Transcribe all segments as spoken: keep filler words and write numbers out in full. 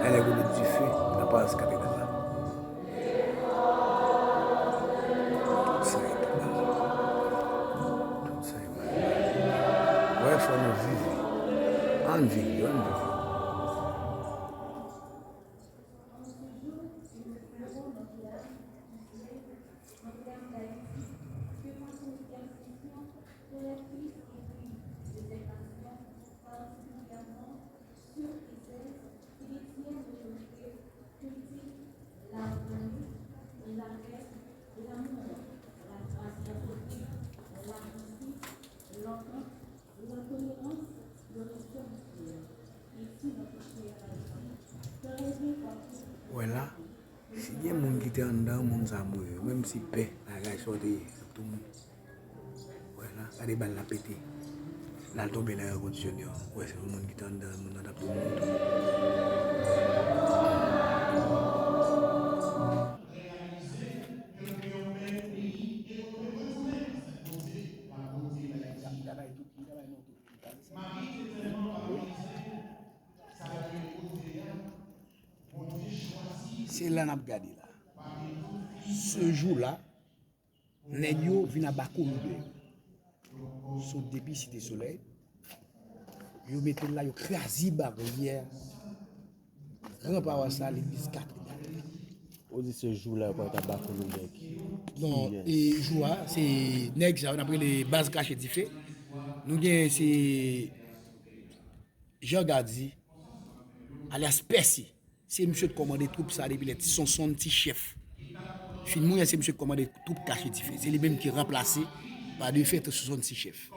Nèg yo met dife nan pawas katedral la. Tout sa e mal. Tout sa e mal. Wè, fò nou viv li. Ann viv li, ann viv li. Wè la, si gen moun ki te anndan, moun sa mouri, menm si pè, lagay sa w te ye, ap tou moun. Wè la, gade bal la pete. L al tonbe nan rankondisyone an. Wè, se yon moun ki te anndan, moun nan t ap tou moun tou. Se la n ap gade la. Se jou la, nèg yo vin aba kolonè yo. Sot depi Site Solèy, yo mete l la, yo kraze baryè gran pawas la, legliz Katedral. Ou di se jou la yo pral ta ba kolonè ki... Non, e jou a, se nèg sa yo n ap rele baz Krache Dife. Nou gen se Jean Gady, alyas Pèsi. Se misye t kòmande twoup sa depi lè Ti Sonsonn, Ti Chèf. Fin mouri, se misye t kòmande twoup Krache Dife. Se li menm ki ranplase pa defen Ti Sonsonn, Ti Chèf.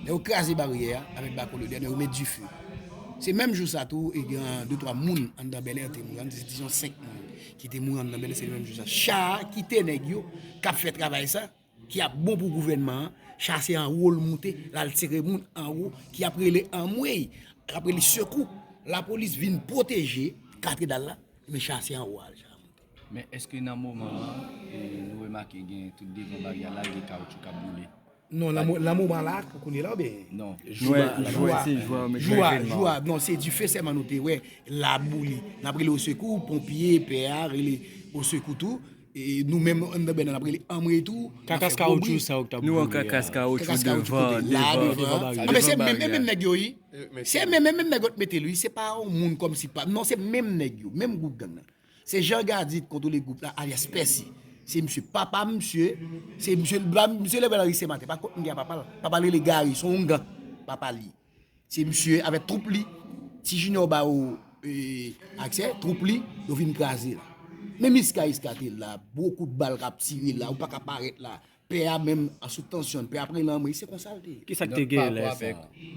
Lè yo kraze baryè a avèk ba kolonè, yo met dife. Se menm jou sa tou, e gen de twa moun anndan Bèlè te mouri. Ann di se dijon senk moun ki te mouri anndan Bèlè, se menm jou sa. Cha a kite nèg yo k ap fè travay sa, ki ap bon pou gouvènman an, cha se anwo l moute, l al tire moun anwo, ki ap rele anmwey, k ap rele sekou. Lapolis vin pwoteje katedral la, men cha se anwo a l cha a moute. Men èske nan moman an, e, nou remake gen tout devan baryè la, gen kawotchou k ap boule? Non, nan mo-, nan moman la, kounye la, oubyen? Non. Jou a, jou a, jou a, non, se dife sèlman nou te wè, l ap boule. N ap rele osekou, ponpye, pè a, rele osekou tou. E nou menm anndan bèl la, n ap rele anmwey tou, n ap fè gwo bri. Kakas kawotchou sa yo k t ap boule a. Kakas kawotchou devan, devan, devan baryè. Anben, se menm, e menm nèg yo, wi. Se menm, menm, menm nèg yo t mete l, wi. Se pa yon moun kòmsi pa, non, se menm nèg yo, menm gwoup gang nan. Se Jean Gady ki kontwole gwoup la, alyas Pèsi. Se misye, papa misye, se misye, misye leve nan ri se maten, pa kot m gen papa l. Papa l rele Gary, se yon oungan, papa li. Se misye avèk twoup li, Ti Junior ba yo, e, aksè, twoup li, yo vin kraze la. Men Miska Iska te la, gwo kout bal k ap tire la, ou pa ka parèt la. Pè a menm sou tansyon, pè a pran lanmri, se konsa l te ye. Kisa k te genyen lè sa?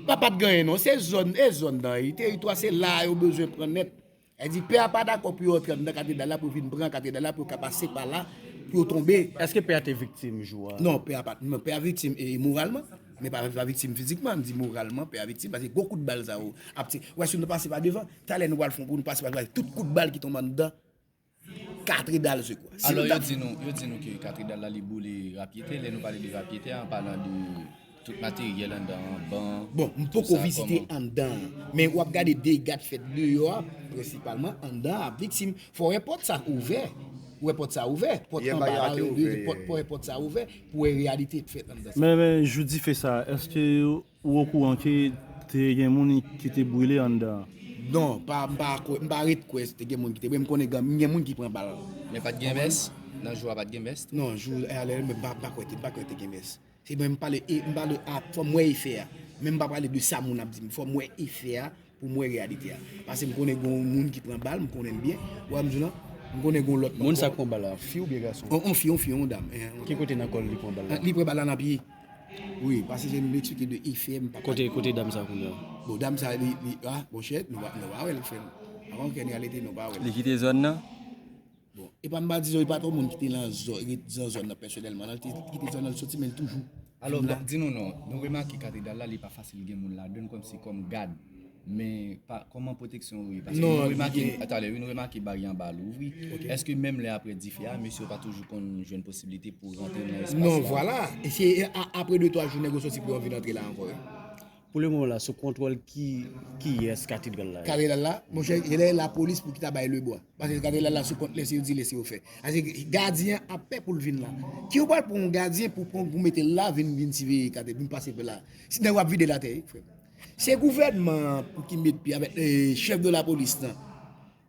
Pa, pa t gen anyen non, se zòn, e zòn nan, e teritwa se la yo bezwen pran nèt. Sa di, pè a pa dakò pou yo antre anndan katedral la, pou yo vin pran katedral la, pou yo ka pase pa la, pou yo tonbe. Èske pè a te viktim jou a? Non, pè a pa, non, pè a viktim, e, moralman, men pa, pa viktim fizikman, m di moralman, pè a viktim, paske gwo kout bal sa yo ap ti-, wè, si nou pase pa devan, talè nou pral fè yon kou, nou pase pa devan, tout kout bal ki tonbe anndan katedral se kwa. Si nou t ap... Alò, yo di nou, yo di nou ke katedral la, li boule rapyete. Lè nou pale de rapyete, an palan de tout materyèl anndan an, ban, bon, m poko vizite anndan an, men w ap gade dega k fèt deyò a, prensipalman anndan an ap viktim. Fò w wè pòt sa ouvè. Ou wè pòt sa ouvè. Pòt anba la, fò w wè pòt sa ouvè pou w wè reyalite k fèt anndan sa. Men, men, jou dife sa, èske ou okouran ke te gen moun ki te brile anndan an? Non, pa, m pa kwè, m pa ret kwè te gen moun ki te brile. M konnen gen, gen moun ki pran bal. Men pa t gen mès? Nan jou a pa t gen mès tou? Non, jou a, lè, men m pa, m pa kwè te, m pa kwè te gen mès. Se mwen m pale, e, m pale a, fò m wè efè a. Men m pa pale de sa moun ap di m. Fò m wè efè a pou m wè reyalite a. Paske m konnen gen yon moun ki pran bal, m konnen l byen. Ou wè m di w lan, m konnen gen yon lòt moun. Moun sa k pran bal la, fi oubyen gason? On, on fi, on fi, on dam. Ki kote nan kò l li pran bal la? Li pran bal la nan pye. Wi, paske se m eksplike de efè, m pa... Kote, kote dam sa kounye a? Bon, dam sa, li, li, a, monchè, nou pa, nou pa wè l, frè m. Avan ke n alete, nou pa wè l. Li kite zòn nan? Bon, e pa m pa di zòn, e pa twò moun ki te nan zòn, ret nan zòn nan pèsonèlman, non, li te kite zòn nan, l soti, men l toujou vin la. Alò, bon, di nou non, nou remake katedral la, li pa fasil gen moun ladan l kòmsi kòm gad. Men pa, kòman pwoteksyon yo ye? Paske nou remake, talè, wi, nou remake baryè anba louvri. Èske menm lè apre dife a, mesye yo pa toujou konn jwenn posiblite pou rantre nan espas la? Non, vwala. E se a, apre de twa jou, nèg yo soti pou yo vin antre la ankò, wi. Pou le moman la, sou kontwòl ki, kiyès katedral la ye? Katedral la, monchè, e lè lapolis pou ki ta bay lebwa. Paske katedral la sou kont lese, yo di lese yo fè. Paske gadyen an ap pè pou l vin la. Ki ou pral pran yon gadyen pou, pou, pou mete l la, vin, vin siveye katedral, vin pase la? Si nèg w ap vide l atè, wi, frè. Se gouvènman an pou ki met pye avèk eh, chèf de lapolis lan.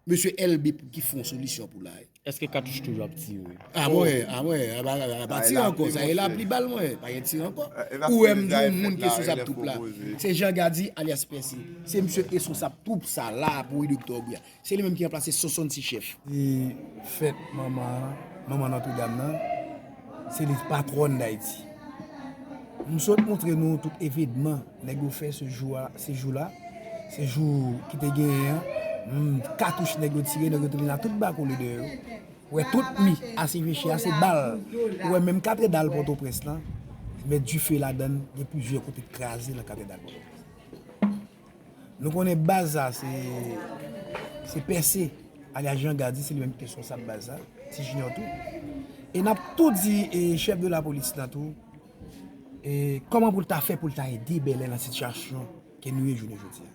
Mesye L B pou ki fè yon solisyon pou la. Èske katouch toujou ap tire? A mwen, a mwen, a pa, a pa tire ankò, sa e la pli bal mwen, pa gen tire ankò. Ou wè m di yon moun kesyon sa ap twoup la. Se Jean Gady alyas Pèsi. Se misye responsab twoup sa la pou ri Doktè Obri a. Se li menm ki ranplase swasann sis chèf. E fèt manman, manman Nòtredam nan, se li patwòn Dayiti. M sot montre nou tout evenman nèg yo fè se jou a, se jou la, se jou ki te genyen an, m, katouch nèg yo tire, nèg yo te vin a tout bakole dèyè yo. Ou wè tout mi a se veche a, se bal. Ou wè menm katedral Pòtoprens lan, met dife ladan l, gen plizyè kote k kraze nan katedral Pòtoprens. Nou konnen baz sa se, se Pèse, alyas Jean Gady, se li menm ki responsab baz sa, Ti Junior tou. E n ap tou di e, chèf de lapolis lan tou, e, kòman pou l ta fè pou l ta ede Bèlè nan sitiyasyon ke nou ye jounen jodi a.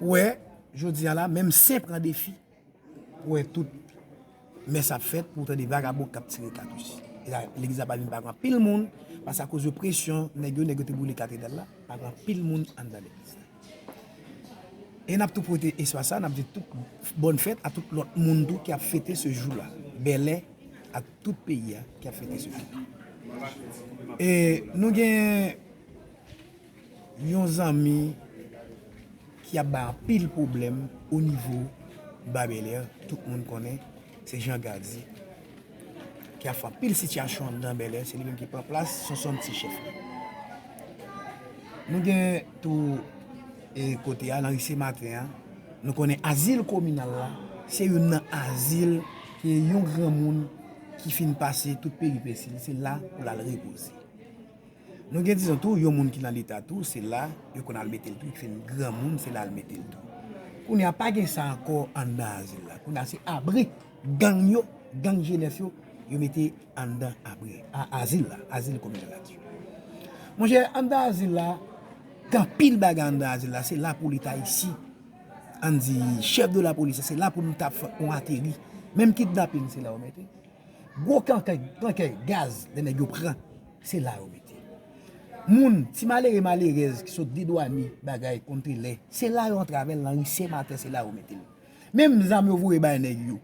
Ou wè, jodi a la, menm Sen pran defi, ou wè tout mès ap fèt pou w tande vagabon k ap tire katouch. E la, legliz la pa vin pa gen anpil moun, paske akoz de presyon nèg yo, nèg yo te boule katedral la, pa gen anpil moun anndan legliz la. E n ap tou pwofite espas sa, n ap di tout bòn fèt a tout lòt moun tou ki ap fete se jou la. Bèlè, a tout peyi a ki ap fete se jou la. E nou gen yon zanmi ki ap bay anpil pwoblèm o nivo Ba Bèlè, tout moun konnen, se Jean Gady ki ap fè anpil sitiyasyon anndan Bèlè, se li menm ki pran plas swasann sis chèf la. Nou gen tou e, kote a, nan ri Sen Maten an, nou konnen azil kominal la, se youn nan azil ke yon granmoun ki fin pase tout peripesi l, se la pou l al repoze. Nou gen dizon tou, yon moun ki nan leta tou, se la yo konn al mete l tou, ki fin granmoun, se la al mete l tou. Kounye a pa gen sa ankò anndan azil la. Kounye a se abri gang yo, gang jenès yo, yo mete anndan abri, a, azil la, azil kominal la tou. Monchè, anndan azil la, gen anpil bagay anndan azil la, se la pou leta isi. Ann di, chèf de lapolis, se la pou nou ta fè yon ateri. Menm kidnapin, se la yo mete. Gwo kankè, kankè gaz, lè nèg yo pran, se la yo mete. Moun, ti malere, malerèz ki sot dedwane bagay kontelè, se la yo antre avè l nan ri Sen Maten, se la yo mete l. Menm zam yo voye bay nèg yo.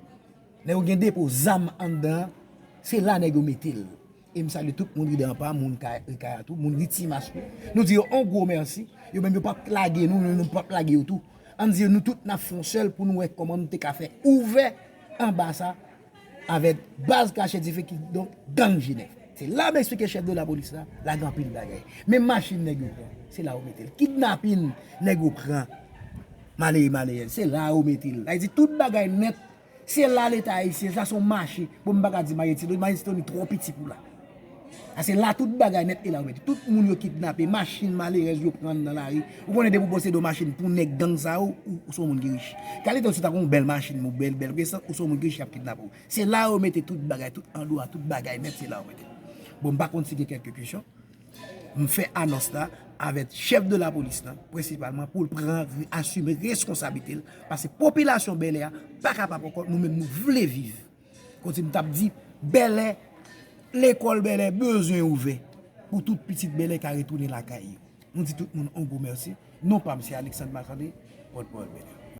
Nèg yo gen depo zam anndan, se la nèg yo mete l. E m salye tout moun ri Danpa, moun kay, ri Kaya tou, moun ri Timas tou. Nou di yo yon gwo mèsi. Yo menm yo p ap lage nou, nou, nou p ap lage yo tou. Ann di yo nou tout n ap fè yon sèl pou nou wè kòman nou te ka fè ouvè anba sa avèk baz krache dife ki donk gang Jenèf. Se la m eksplike chèf de lapolis la, la gen anpil bagay. Menm machin nèg yo pran, se la yo mete l. Kidnapin nèg yo pran, malere malerèz, se la yo mete l. Sa vle di tout bagay nèt, se la leta ayisyen, sa se yon mache. Bon, m pa ka di Mayen Tito, Mayen Tito ni twò piti pou la. Sa se la tout bagay nèt e la yo mete. Tout moun yo kidnape, machin malerèz yo pran nan lari. Ou konnen depi w posede yon machin pou nèg gang sa yo, ou, ou se yon moun ki rich. Kalite w si w ta gen yon bèl machin, yon bèl, bèl presans, ou se yon moun ki rich y ap kidnape w. Se la yo mete tout bagay, tout andwa, tout bagay nèt, se la yo mete. Bon, m pa konn si gen kèlke kesyon. M fè anons la avèk chèf de lapolis lan, prensipalman, pou l pran, asime reskonsablite l, paske popilasyon Bèlè a pa kapab ankò, nou menm nou vle viv. Kòmsi m t ap di, Bèlè, lekòl Bèlè bezwen ouvè pou tout pitit Bèlè ka retounen lakay yo. Nou di tout moun yon gwo mèsi. Non pa m se Alexandre Marcandé, pòtpawòl Bèlè.